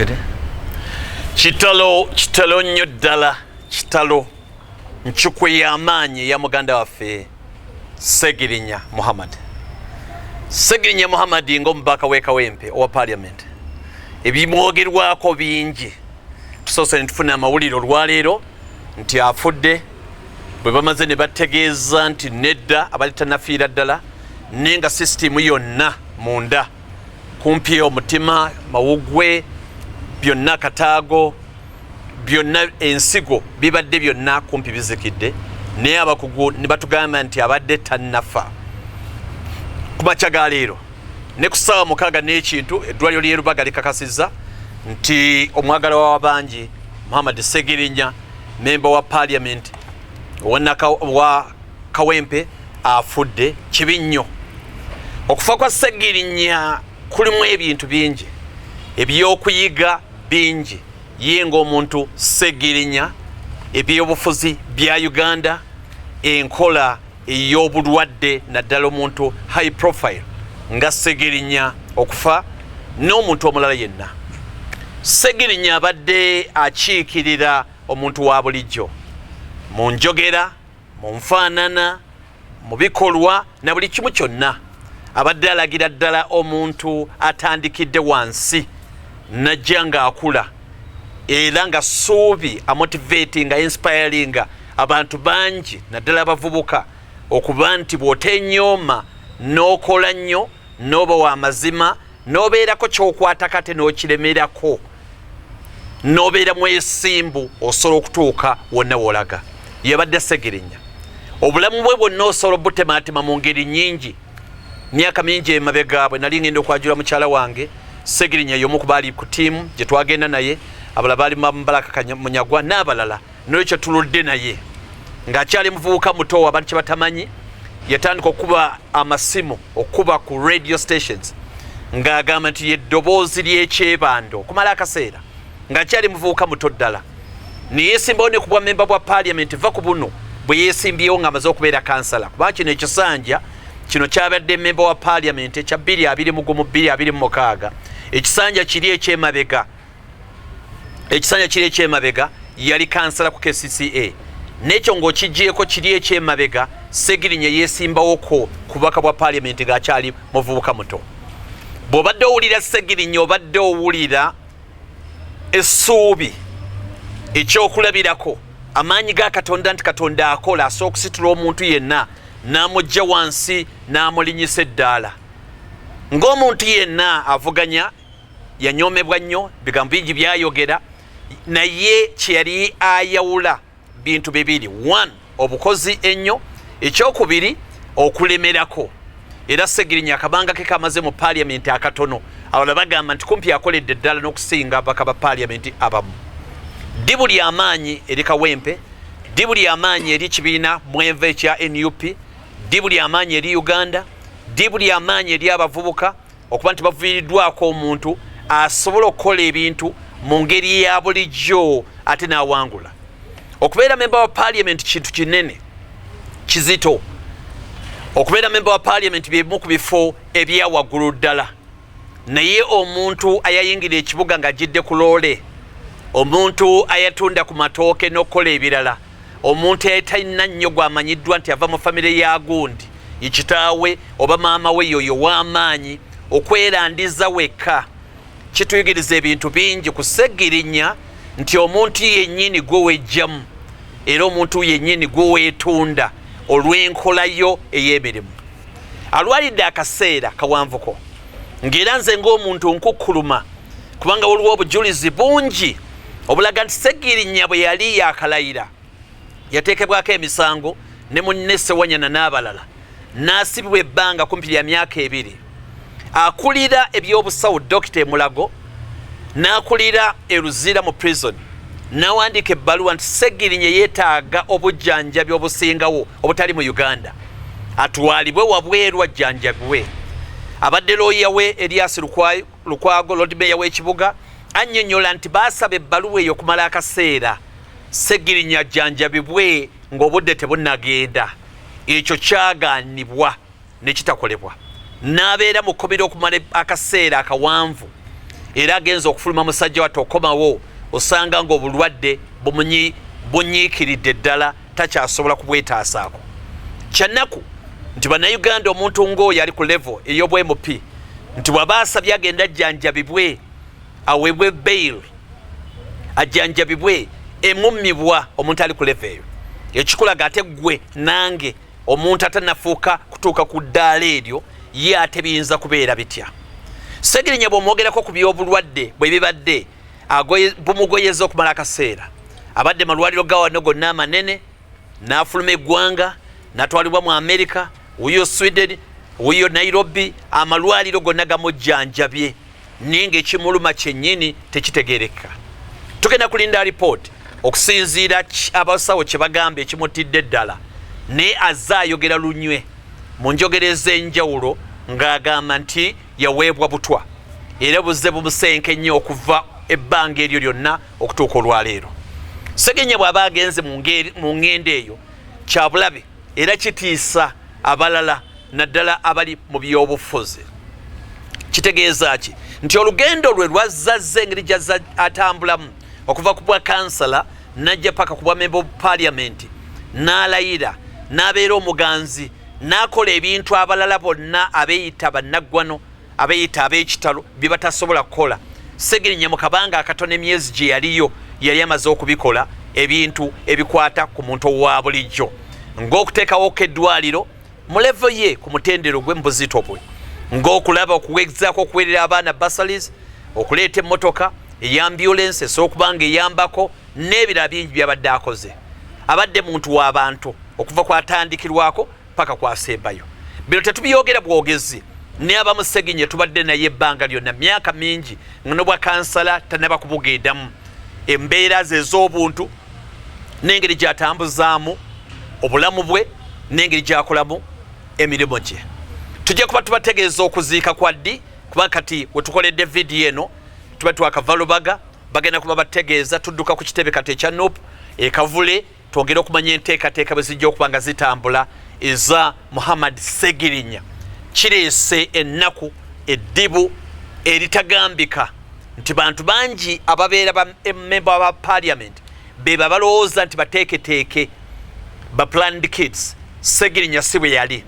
Fere. Kitalo, kitalo nnyo ddala, kitalo. Nchukwe y'amaanyi eya muganda waffe Segirinya Muhammad. Segirinya Muhammad ng'omubaka w'e Kawempe owa parliament, ebimwogerwako bingi. Tusoose ne tufuna amawulire olwaleero nti afudde, bwe bamaze ne bategeeza nti nedda, abali tanafiira ddala, naye nga sisitimu yonna munda kumpi omutima, mawugwe, byonna, kataago, byonna, ensigo, bibadde byonna kumpi bizikidde, naye abakugu ne batugamba nti abadde tannafa. Ku makya ga leero ne ku ssaawa 6 n'ekintu, eddwaliro ly'e Lubaga likakasizza nti omwagala wa bangi Muhammad Segirinya, memba wa parliament wa Kawempe, afudde. Kibi nnyo. Okufa kwa Segirinya kulimu ebintu bingi ebyokuyiga bingi, ye ng'omuntu Segirinya, ebyobufuzi bya Uganda, enkola ey'obulwadde, naddala omuntu high profile nga Segirinya okufa n'omuntu omulala yenna. Segirinya abadde akiikirira omuntu wa bulijjo mu njogera, mu nfaanana, mu bikolwa na buli kimu kyonna. Abadde alagira ddala omuntu atandikidde wansi najja ng'akula, era nga ssuubi, amotivatinga, inspiringa abantu bangi, naddala abavubuka, okuba nti bw'otenyooma n'okola nnyo, n'oba wa mazima, n'obeerako ky'okwata kate n'okiremerako, n'obeera mwesimbu, osobola okutuuka wonna w'olaga. Yabadde Segirinya obulamu bwe bwonna osobola obutematema mu ngeri nnyingi. Myaka mingi emabega bwe nali ngenda okwajula mukyala wange, Segirinya y'omu ku baali ku ttiimu gye twagenda naye. Abalala baali Mubaraka Munyagwa n'abalala. Nolwekyo tuludde naye ng'akyali muvubuka muto. Abantu kye batamanyi, yatandika okukuba amasimu, okukuba ku radio stations ng'agamba nti yeddoboozi ly'ekyebando okumala akaseera ng'akyali muvubuka muto ddala. Neyesimbawo ne ku bwa memba bwa parliament. Va ku buno bwe yeesimbyewo ng'amaze okubeera kansala, kubanga kino ekisanja kino kyabadde memba wa parliament ekya 2021 2026. Ekisanja kiri ekyemabega, ekisanja kiri ekyemabega yali kansala ku KCCA. Nekyo ng'okigyeko kiri ekyemabega, Segirinya yeesimbawoko ku bubaka bwa parliament ng'akyali muvubuka muto. Bw'obadde owulira Segirinya, obadde owulira essuubi, ekyokulabirako, amaanyi ga Katonda, nti Katonda akola, asobola okusitula omuntu yenna n'amugja wansi n'amulinyisa eddaala. Ng'omuntu yenna avuganya, yanyoomebwa nnyo, bigambo bingi byayogera, naye kyeyali ayawula bintu bibiri: one, obukozi ennyo; ekyokubiri, okulemerako. Era Segirinya akabanga ke kamaze mu paliamenti akatono, abalala bagamba nti kumpi akoledde ddala n'okusinga ababaka ba paliamenti abamu. Ddibu lyamaanyi eri Kawempe, ddibu lyamaanyi eri ekibiina mwenva ekya NUP, ddibu lyamaanyi eri Uganda, ddibu lyamaanyi eri abavubuka, okuba nti baviiriddwako omuntu asobola okukola ebintu mu ngeri ya bulijjo ate n'awangula. Okubeera memba wa parliament kintu kinene, kizito. Okubeera memba wa parliament byebimu ku bifo ebyawaggulu ddala, naye omuntu ayayingira ekibuga ng'ajjidde ku loole, omuntu ayatunda ku matooke n'okukola ebirala, omuntu etalina nnyo gwamanyiddwa nti ava mu famire ya gundi, kitaawe oba maama we yoyo w'amaanyi, okwerandiza wekka kituyigiriza ebintu bingi ku Segirinya, nti omuntu yennyini gwe wejjamu era omuntu yennyini gwe weetunda olw'enkolayo ey'emirimu. Alwalidde akaseera kawanvuko, ng'era nze ng'omuntu nkukkuluma, kubanga waliwo obujulizi bungi obulaga nti Segirinya bwe yali yakalayira yateekebwako emisango ne munne Sewanyana n'abalala, n'asibibwa ebbanga kumpi lya myaka 2. Akulira ebyobusawo Dokita Emulago n'akulira Eruzira mu prison n'awandiika ebbaluwa nti Segirinya yeetaaga obujjanjabi obusingawo obutali mu Uganda, atwalibwe wabweru ajjanjabibwe. Abadde looya we Erias Lukwago, Lord Mayor w'ekibuga, annyonnyola nti baasaba ebbaluwa eyo okumala akaseera Segirinya ajjanjabibwe ng'obudde tebunnagenda. Ekyo kyagaanibwa ne kitakolebwa, n'abeera mu kkomera okumala akaseera akawanvu. Era agenza okufuluma musajja wattu okomawo osanga ng'obulwadde bunyiikiridde ddala, takyasobola kubwetaasaako. Kyannaku nti Bannayuganda, omuntu ng'oyo ali ku level ey'obwa MP, nti bw'aba asabye agenda ajjanjabibwe, aweebwe bail ajjanjabibwe, emummibwa omuntu ali ku level eyo. Ekikulaga ate ggwe nange omuntu atanafuuka kutuuka ku ddaala eryo, ye ate biyinza kubeera bitya? Segirinya bw'omwogerako ku by'obulwadde bwe bibadde bumugoyeza okumala akaseera, abadde malwaliro ga wano gonna amanene, n'afuluma eggwanga n'atwalibwa mu America, wuyo Sweden, wuyo Nairobi, amalwaliro gonna gamujjanjabye, naye ngaekimuluma kyennyini tekitegereka. Tugenda kulinda alipooti okusinziira abasawo kye bagamba ekimutidde ddala, naye azze ayogera lunywe mu njogera ez'enjawulo ng'agamba nti yaweebwa butwa, era buzze bumusenke nnyo okuva ebbanga eryo lyonna okutuuka olwaleero. Segenya bw'aba agenze mu ŋŋendo eyo, kyabulabe era kitiisa abalala, naddala abali mu byobufuzi. Kitegeeza ki? Nti olugendo lwe lwazzazza, engeri gyazza atambulamu okuva ku bwa kansala najja paka ku bwa member of parliament, n'alayira n'abeera omuganzi, n'akola ebintu abalala bonna abeeyita bannaggwano, abeeyita ab'ekitalo bye batasobola kukola. Segirinya mu kabanga akatono, emyezi gye yaliyo, yali amaze okubikola, ebintu ebikwata ku muntu owa bulijjo, ng'okuteekawoko eddwaliro mu level ye, ku mutendero gwe, mu buzito bwe, ng'okulaba okugezaako okuweerera abaana bursaries, okuleeta emmotoka ey'ambulance esobola okuba nga eyambako, n'ebirala bingi byabadde akoze. Abadde muntu w'abantu okuva kwatandikirwako paka kwasembayo. Bino tetubyogera bwogezi, naye abamuseginye tubadde naye ebbanga lyonna, myaka mingi, nga nobwa kansala tanaba kubugendamu. Embeera ze ez'obuntu n'engeri gy'atambuzaamu obulamu bwe n'engeri gy'akolamu emirimu gye, tujja kuba tubategeeza okuziika kwa ddi, kuba kati wetukoledde vidiyo eno tuba twakava Lubaga. Bagenda kuba bategeeza. Tudduka ku kitebe kati ekya NUP ekavule, twongere okumanya enteekateeka bwe zijja okuba nga zitambula eza Muhammad Segirinya. Kireese ennaku, eddibu eritagambika nti bantu bangi ababeera bamemba ba parliament beba balowooza nti bateeketeeke, ba planned kids. Segirinya si bwe yali.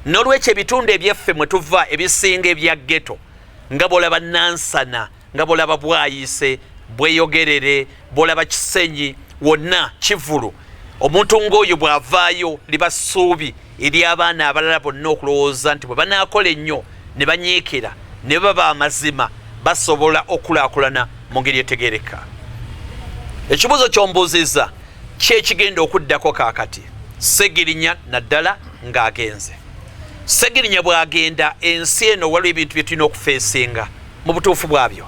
N'olwekyo ebitundu ebyeffe mwe tuva ebisinga ebya ghetto, nga bwolaba Nansana, nga bwolaba Bwayise, Bweyogerere, bwolaba Kisenyi wonna, Kivulu, omuntu ng'oyo bw'avaayo liba ssuubi eri abaana abalala bonna okulowooza nti bwe banaakola ennyo ne banyiikira ne baba amazima, basobola okukulaakulana mu ngeri etegereka. Ekibuuzo ky'ombuuzizza kyekigenda okuddako kaakati Segirinya, naddala ng'agenze. Segirinya bw'agenda, ensi eno waliwo ebintu bye tulina okufeesinga mu butuufu bwabyo.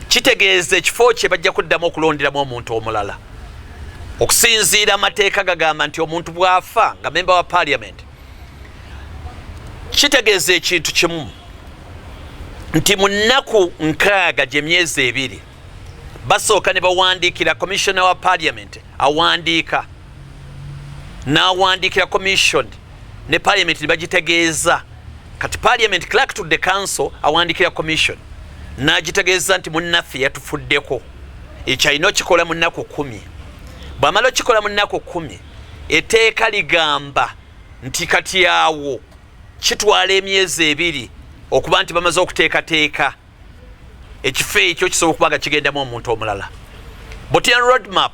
Kitegeeza ekifo kye bajja kuddamu okulonderamu omuntu omulala. Okusinziira amateeka gagamba nti omuntu bw'afa nga memba wa parliament, kitegeeza ekintu kimu, nti mu nnaku 60, gyemyezi 2, basooka ne bawandiikira commissioner wa parliament. Awandiika n'awandiikira commission ne parliament ne bagitegeeza. Kati parliament clerk to the council awandiikira commission n'agitegeeza nti munnaffe yatufuddeko. Ekyo alina okikola mu nnaku 10. Bw'amala okikola mu nnaku 10, etteeka ligamba nti kati awo kitwala emyezi 2 okuba nti bamaze okuteekateeka ekifo ekyo kisobola okuba nga kigendamu omuntu omulala. Botian roadmap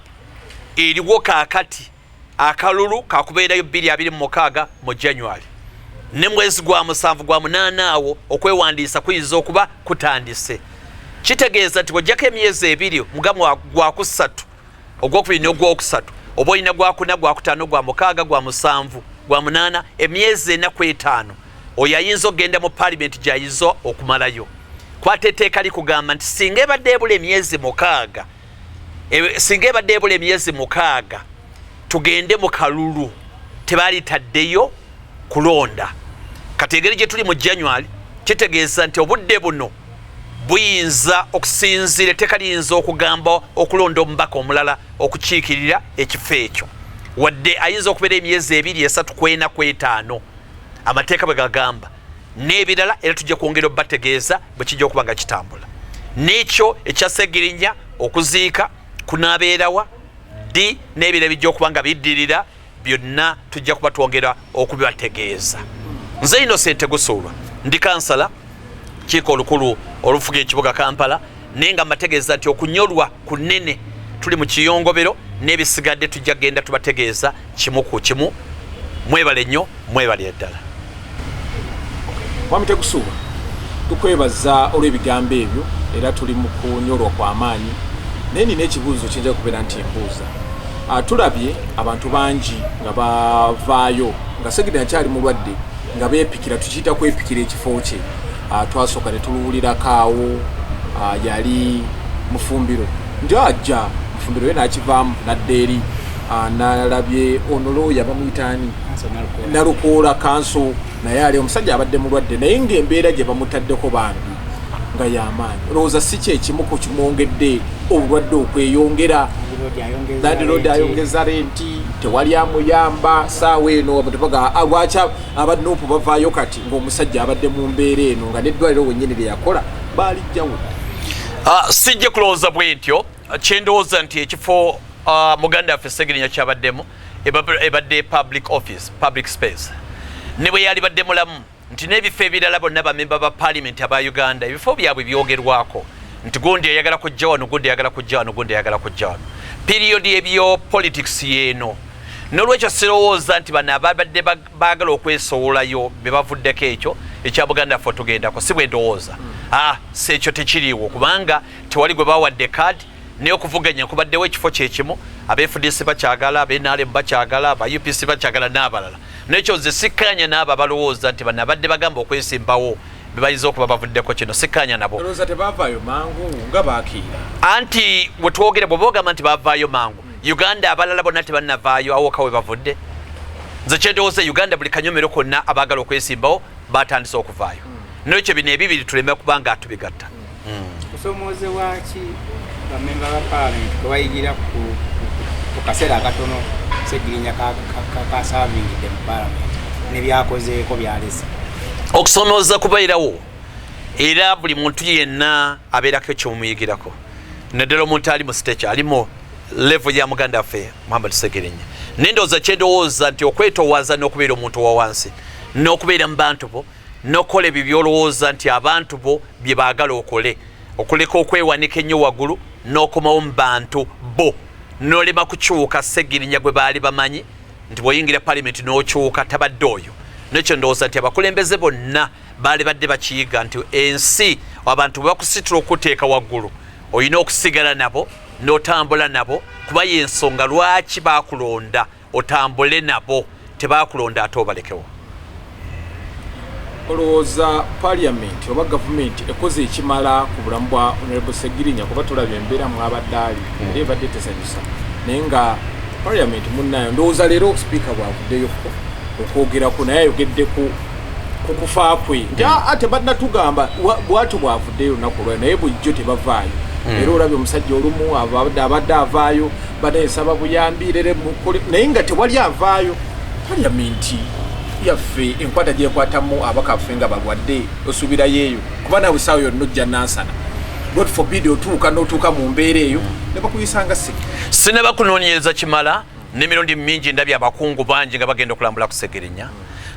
eriwo kaakati, akalulu kakubeerayo 2026 mu January, ne mwezi gwa musanvu, gwa munaana awo okwewandiisa kuyinza okuba kutandise. Kitegeeza nti bw'ojjako emyezi 2, mugamu gwakusatu, ogwokubiri n'ogwokusatu, oba olina gwakuna, gwakutaano, gwa mukaaga, gwa musanvu, gwa munaana, emyezi 4 ku 5 oyo ayinza okugenda mu paalimenti gyayinza okumalayo. Kwata etteeka likugamba nti singa ebadde ebula emyezi 6, singa ebadde ebula emyezi 6 tugende mu kalulu, tebalitaddeyo kulonda. Kati engeri gye tuli mu January, kitegeeza nti obudde buno buyinza okusinziira, etteeka liyinza okugamba okulonda omubaka omulala okukiikirira ekifo ekyo, wadde ayinza okubeera emyezi 2, 3 kwena kwetaano, amateeka bwe gagamba n'ebirala. Era tujja kwongera obategeeza bwe kijja okuba nga kitambula. N'ekyo ekya Ssegirinya okuziika kunaabeerawa ddi n'ebiro ebijja okuba nga biddirira byonna tujja kuba twongera okubibategeeza. Nze Innocent Gusuulwa, ndi kansala kiiko olukulu olufuga ekibuga Kampala, naye nga mbategeeza nti okunyolwa kunene, tuli mu kiyongobero n'ebisigadde tujja kugenda tubategeeza kimu ku kimu. Mwebale nnyo, mwebale ddala. Mwami Tegusuuba, tukwebaza olw'ebigambo ebyo era tuli mu kunyolwa kwa maanyi, naye nina ekibuuzo kiyinza okubeera nti mbuuza. Tulabye abantu bangi nga bavaayo nga Ssegirinya akyali mulwadde nga beepikira, tukiyita kwepikira ekifo kye. Twasooka ne tuluwulirako awo yali Mufumbiro nti ajja Mufumbiro ye n'akivaamu n'adda eri. Nalabye ono looya bamuyita ani, Nalukoola kanso, naye ali omusajja abadde mulwadde naye ng'embeera gye bamutaddeko bambi nga y'amaanyi. Olowooza si kyekimu ku kimwongedde obulwadde okweyongera? Landlord ayongeza renti, tewali amuyamba. Saawa eno abantu baga lwaki aba NUP bavaayo kati ng'omusajja abadde mu mbeera eno nga n'eddwaliro wennyini lye yakola baalijjawo? Sijja kulowooza bwe ntyo. Kyendowooza nti ekifo muganda waffe Ssegirinya kyabaddemu ebadde public office, public space, ne bwe yalibadde mulamu nti n'ebifo ebirala bonna bamemba ba parliament aba Uganda ebifo byabwe byogerwako nti gundi ayagala kujja wano, gundi ayagala kujja wano, gundi ayagala kujja wano. Period ebyo politics yeeno. N'olwekyo sirowooza nti bano ababadde baagala okwesowolayo be bavuddeko ekyo ekya Buganda ffe tugendako, si bwe ndowooza. Si ekyo tekiriiwo kubanga tewali gwe bawadde card, naye okuvuganya kubaddewo ekifo kyekimu. Aba FDC bakyagala, aba NRM bakyagala, aba UPC bakyagala n'abalala. Nekyo nze sikkaanya n'abo abalowooza nti bano abadde bagamba okwesimbawo be bayinza okuba bavuddeko kino, sikkaanya nabo. Olowooza tebavaayo mangu nga bakiira? Anti wetwogera bwe boogamba nti bavaayo mangu, Uganda abalala bonna tebannavaayo, awoka we bavudde. Nze kyendowooza Uganda buli kanyomero konna abaagala okwesimbawo batandise okuvaayo. Nekyo bino ebibiri tuleme kuba nga tubigatta. Kusomoozebwa ki bamemba ba palamenti kwe bayigira ku kaseera akatono Ssegirinya kasaavingidde mu palamenti ne byakozeeko byalese? Okusomooza kubeerawo era buli muntu yenna abeerako ekyomuyigirako, naddala omuntu ali mu siteeki ali mu level ya muganda waffe Muhammad Ssegirinya. Naye ndowooza kyendowooza nti okwetoowaza n'okubeera omuntu owa wansi n'okubeera mu bantu bo n'okukola ebyo by'olowooza nti abantu bo bye baagala okole, okuleka okwewanika ennyo waggulu n'okomawo mu bantu bo n'olema kukyuka Ssegirinya gwe baali bamanyi nti bw'oyingira palimenti n'okyuka tabadde oyo. Nekyo ndowooza nti abakulembeze bonna baali badde bakiyiga nti ensi abantu bwe bakusitula okuteeka waggulu olina okusigala nabo n'otambula nabo, kuba y'ensonga lwaki baakulonda otambule nabo, tebakulonda ate obalekewo. Olowooza parliament oba gavumenti ekoze ekimala ku bulamu bwa Honorable Ssegirinya? Kuba tulabye embeera mwabadde ali era ebadde tesanyusa, naye nga parliament munnayo ndowooza leero sipiika bw'avuddeyoko okwogerako naye ayogedde ku kufa kwe nti tebannatugamba bwatyo bw'avuddeyo olunaku olwayo, naye bulijjo tebavaayo. Era olabye omusajja olumu abadde avaayo banaye nsaba buyambi rere mukole, naye nga tewali avaayo. Parliament yaffe enkwata gyekwatamu abakaffe nga balwadde osuubirayo eyo, kuba naawe saawa yonna ojja nansana, God forbid, otuuka n'otuuka mu mbeera eyo ne bakuyisanga sigi. Sinaba kunoonyereza kimala. N'emirundi mingi ndabye abakungu bangi nga bagenda okulambula ku Ssegirinya.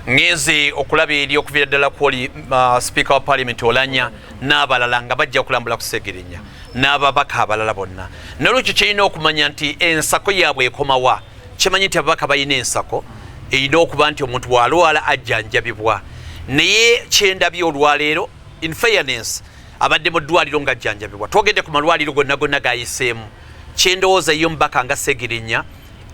Ngenze okulaba eri okuviira ddala kwoli sipiika wa parliament Olanya n'abalala nga bajja okulambula ku Ssegirinya n'ababaka abalala bonna. Nolwekyo kyerina okumanya nti ensako yaabwe ekomawa. Kimanyi nti ababaka balina ensako erina okuba nti omuntu bw'alwala ajjanjabibwa, naye kyendabye olwaleero, in fairness, abadde mu ddwaliro ng'ajjanjabibwa. Twogedde ku malwaliro gonna gonna gayiseemu. Kyendowooza ye omubaka nga Ssegirinya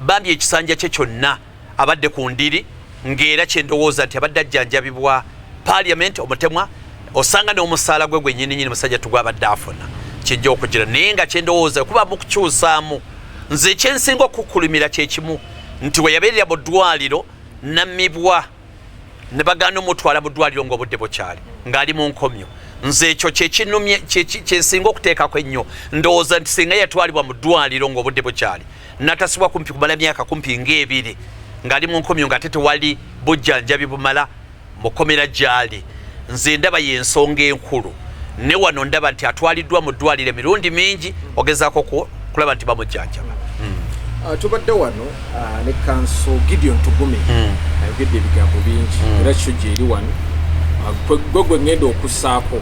bambi ekisanja kye kyonna abadde ku ndiri, ng'era kyendowooza nti abadde ajjanjabibwa parliament omutemwa osanga n'omusaala gwe gwennyini nyini musajja tugwabadde afuna kijja okugira. Naye nga kyendowooza kuba mu kukyusaamu, nze ekyensinga okukulumira kyekimu nti we yabeerera mu ddwaliro nammibwa ne bagaana omutwala mu ddwaliro ng'obudde bukyali ng'ali mu nkomyo. Nze ekyo kyekinumye kyensinga okuteekako ennyo. Ndowooza nti singa yatwalibwa mu ddwaliro ng'obudde bukyali, natasibwa kumpi kumala myaka kumpi ng'ebiri ng'ali mu nkomyo ng'ate tewali bujjanjabi bumala mukomera gy'ali, nze ndaba y'ensonga enkulu. Ne wano ndaba nti atwaliddwa mu ddwaliro emirundi mingi ogezaako kulaba nti bamujjanjaba. Tubadde wano ne Kanso Gideon Tugume, ayogedde ebigambo bingi, era kyo gyeri wano. Gwe ngenda okussaako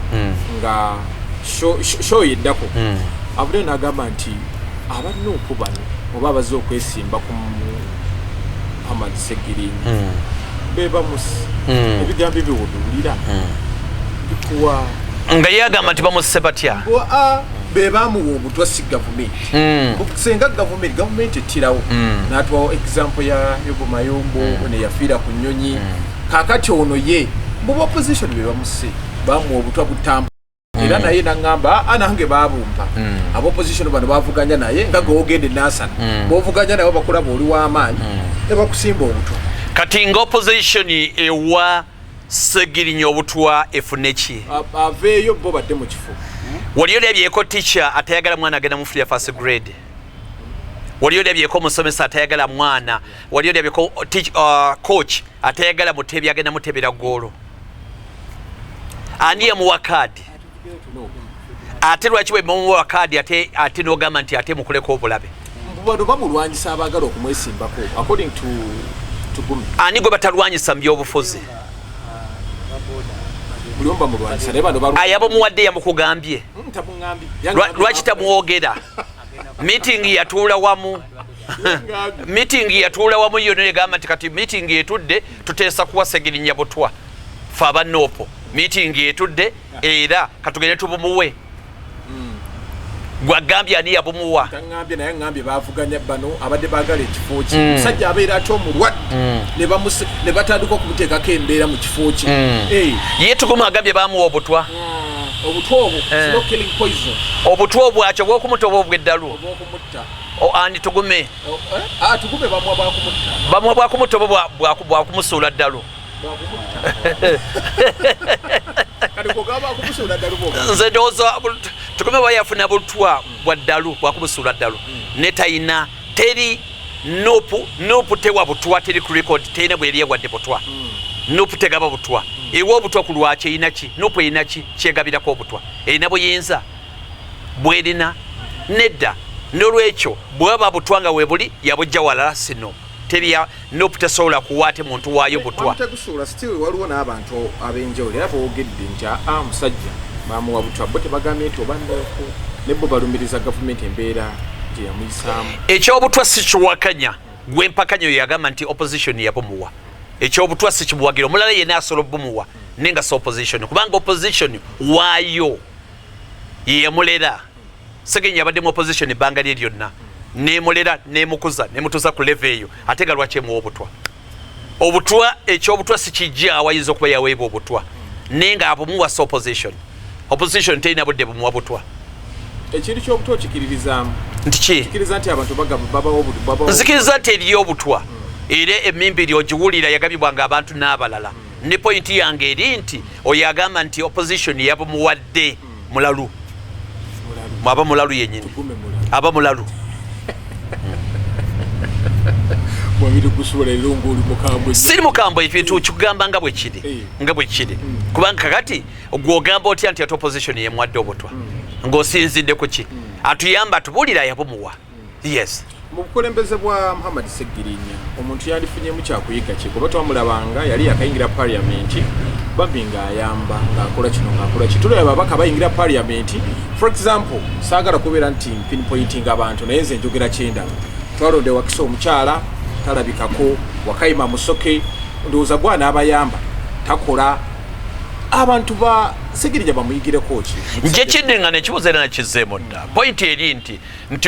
nga show yeddako. Avuddeyo n'agamba nti aba NUP bano oba abazze okwesimba ku Muhammad Ssegirinya be bamusse. Ebigambo ebyo wobiwulira bikuwa? Nga ye agamba nti bamusse batya? Be bamuwa obutwa, si gavumenti. Senga gavumenti ettirawo, n'atuwawo example ya Yobu Mayombo, neyafiira ku nnyonyi. Kakati ono ye mu opposition be bamusse, bamuwa obutwa butambula, era naye naŋŋamba, "Aa, nange babumpa." Aba opposition bano bavuganya naye nga gwe wogenda enansana, bovuganya nabo bakulaba oli w'amaanyi ne bakusimba obutwa. Kati nga opposition ewa Segirinya obutwa efune ki? Aveeyo bo badde mu kifo. Wali olabyeko teacher atayagala mwana agenda mu ya first grade? Wali olabyeko omusomesa atayagala mwana? Wali olabyeko coach atayagala mutebi agenda mutebera goolo? Ani yamuwa kaadi? Ate lwaki bwe muwa kaadi ate n'ogamba nti ate mukuleko obulabe? Bano bamulwanyisa abaagala okumwesimbako, according to Tugume. Ani gwe batalwanyisa mu byobufuzi? Buli omu bamulwanyisa, naye bano balu Ayabamuwadde yamukugambye? Tamuŋŋambye. Lwaki tamwogera? Meeting yatuula wamu, meeting yatuula wamu yonna egamba nti kati meeting etudde tuteesa kuwa Segirinya butwa fe aba NUP. Meeting etudde era katugende tubumuwe. Gwagambye ani yabumuwa? Taŋŋambye, naye ŋŋambye bavuganya bano abadde baagala ekifo kye. Omusajja abeera ate omulwadde ne batandika okumuteekako embeera mu kifo kye. Eh, Ye Tuguma agambye bamuwa obutwa. Obutwa obwo, slow killing poison. Obutwa obwakyo bwokumuta oba obweddalu? Obwokumutta. Ani, Tugume? Oh, eh? Ah, Tugume bamuwa bakumutta. Bamuwa bwakumutta oba bwakumusuula ddalu? Bakumutta. Kati kugamba akumusuula ddalu bwoga. Nze ndowooza Tugume bwa yafuna butwa bwa ddalu, bwakumusuula ddalu, ne tayina teri NUP. NUP tewa butwa, teri ku record, terina bwe yali yawadde butwa. NUP tegaba butwa. Ewa obutwa ku lwaki? Erina ki NUP? Erina ki kyegabirako obutwa? Erina buyinza bwerina? Nedda. Nolwekyo bwaba butwa nga webuli yabujja walala, sino terya NUP tesobola kuwa ate muntu waayo butwa. Tegusuula, still waliwo n'abantu ab'enjawulo era boogedde nti aa, musajja bamuwa butwa. Bo tebagambye nti oba NUP, ne bo balumiriza gavumenti embeera gye yamuyisaamu. Ekyobutwa si kiwakanya. Gwe mpakanya oyo yagamba nti opposition yabumuwa. Ekyobutwa si kimuwagira. Omulala yenna asobola obumuwa, naye nga si opposition, kubanga opposition waayo yeyamulera. Segenya abadde mu opposition ebbanga lye lyonna, nemulera, nemukuza, nemutuusa ku level eyo, ate nga lwaki emuwa obutwa? Obutwa, ekyobutwa si kijja. Awayinza okuba yaweebwa obutwa, naye nga abumuwa si opposition. Opposition terina budde bumuwa butwa. Ekintu ky'obutwa okikiririzaamu? Nti ki? Kikiriza nti abantu babawo babawo? Nzikiriza nti eriyo obutwa, era emimbiri ogiwulira yagabibwanga abantu n'abalala. Ne point yange eri nti oyo agamba nti opposition yabumuwadde mulalu. Mulalu. Aba mulalu yenyini. Tugume mulalu. Aba mulalu. Mwabiri gusobola era ngaoli mukambwe. Siri mukambwe, ebintu kikugamba nga bwe kiri. Nga bwe kiri, kubanga kakati gwogamba otya nti ate opposition yemuwadde obutwa ng'osinzidde ku ki? Atuyamba atubuulira yabumuwa, yes. Mu bukulembeze bwa Muhammad Segirinya omuntu yandifunyemu kyakuyiga ki? Kuba twamulabanga yali yakayingira parliament, bambi ng'ayamba, ng'akola kino, ng'akola ki. Tulaba ababaka bayingira parliament, for example, saagala kubeera nti pinpointing abantu, naye nze njogera kyendaba. Twalonde Wakisa omukyala talabikako, Wakayima Musoke ndowooza gwana abayamba takola. Abantu ba Segirinya bamuyigireko ki? Nje kiddingana ekibuzo era nakizeemu dda. Point eri nti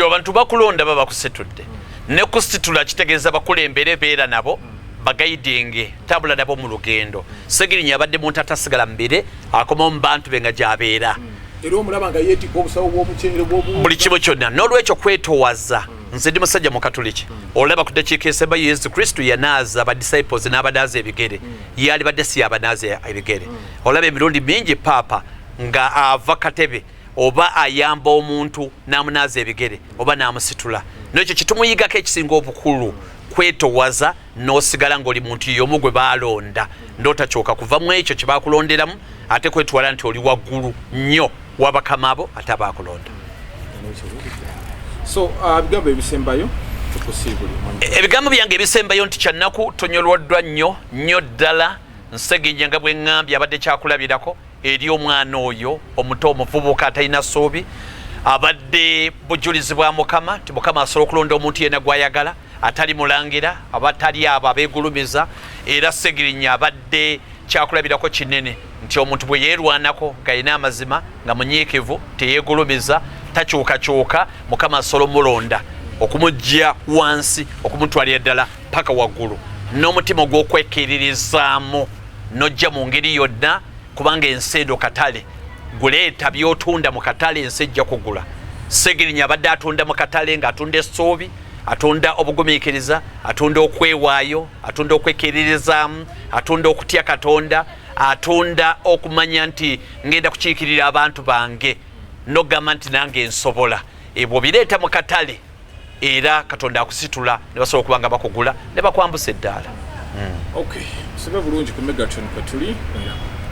abantu bakulonda baba bakusitudde. Ne kusitula kitegeeza bakulembere, beera nabo, baguidinge, tambula nabo mu lugendo. Segirinya abadde muntu atasigala mubire, akomawo mu bantu be nga gyabeera. Era omulaba nga yeetikka obusawo bw'omuceere bw'obuwunga. Buli kimu kyonna. N'olwekyo kwetowaza. Nze ndi musajja mukatuliki. Olaba ku ddakiika esembayo Yesu Kristu yanaaza abadisciples n'abanaaza ebigere, yalibadde si yabanaaza ebigere. Olaba emirundi mingi paapa nga ava katebe oba ayamba omuntu n'amunaaza ebigere oba n'amusitula. Nekyo kitumuyigako ekisinga obukulu, kwetowaza n'osigala ng'oli muntu y'omu gwe baalonda, ndootakyoka kuva mu ekyo kye bakulonderamu. Ate kwetwala nti oli waggulu nnyo wabakama bo ate abakulonda. So ebigambo ebisembayo tukusiibule. Ebigambo byange ebisembayo nti kyannaku, tonyolwaddwa nnyo nnyo ddala. Ssegirinya, nga bwe ŋŋambye, abadde kyakulabirako eri omwana oyo omuto, omuvubuka atalina ssuubi. Abadde bujulizi bwa Mukama nti Mukama asobola okulonda omuntu yenna gw'ayagala, atali mulangira, abatali abo abeegulumiza. Era Ssegirinya abadde kyakulabirako kinene nti omuntu bwe yeerwanako ng'alina amazima, nga munyiikivu, teyeegulumiza, takyukakyuka, Mukama asobola omulonda okumugya wansi okumutwalira ddala paka waggulu, n'omutima ogw'okwekkiririzaamu n'ojja mu ngeri yonna, kubanga ensi eno katale. Guleeta byotunda mu katale, ensi ejja kugula. Ssegirinya abadde atunda mu katale, ng'atunda essuubi, atunda obugumiikiriza, atunda okwewaayo, atunda okwekkiririzaamu, atunda okutya Katonda, atunda okumanya nti ngenda kukiikirira abantu bange, nogamba nti nange nsobola. Ebwo bireeta mu katale, era Katonda akusitula ne basobola okuba nga bakugula ne bakwambusa eddaala. Okay, sibe bulungi ku Megatron kwetuli era.